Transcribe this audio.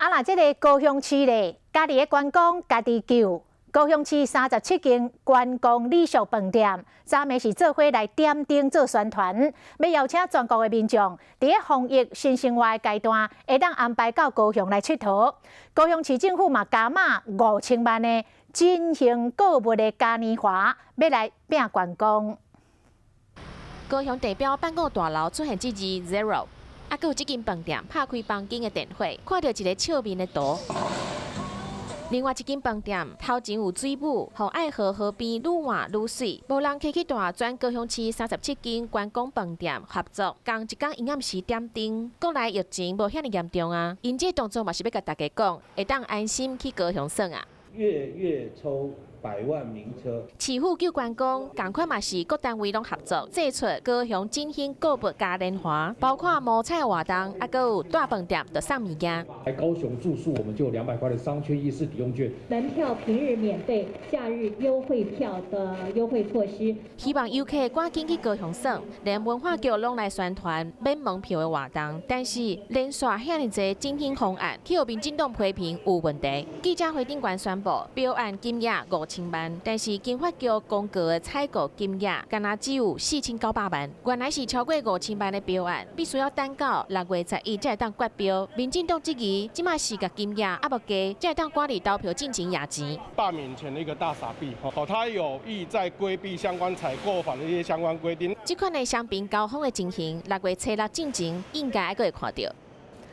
啊，若這个高雄市咧，家己的觀光家己救。高雄市37間觀光禮俗飯店，昨暝是做伙來點燈做宣傳，欲邀請全國的民眾，佇咧防疫新生活的階段，會當安排到高雄來𨑨迌。高雄市政府嘛加碼5000萬的振興購物的嘉年華，欲來拚觀光。高雄地標辦公大樓出現這字 zero，啊，閣有這間飯店拍開房間的電火，看著一个笑面的圖。另外一間飯店頭前有水舞，予愛河河邊愈換愈媠。無人客去大全高雄市37間觀光飯店合作，仝一工營業時點燈。國內疫情無遐爾嚴重啊，𪜶這動作嘛是欲共大家講，會當安心去高雄耍啊。月月抽百萬名車，市府救觀光，仝款嘛是各單位攏合作，祭出高雄振興購物嘉年華，包括摸彩活動，啊，閣有大飯店就送物件。來高雄住宿，我們就有200塊的商圈夜市抵用券。門票平日免費，假日優惠票的優惠措施。希望遊客趕緊去高雄耍，連文化局攏來宣傳免門票的活動，但是連續遐爾濟振興方案，去予民進黨批評有問題。記者會頂懸宣布，標案金額5000萬，但是經發局公告的採購金額，敢若只有4900萬。原來是超過五千萬的標案，必須要等到6月11才會當決標。民進黨質疑，這馬是共金額猶無加，才會當趕佇投票進前掖錢。罷免前的一個大撒幣，吼，他有意在規避相關採購法的一些相關規定。這款的商品交鋒的情形，6月初六進前應該閣會看著。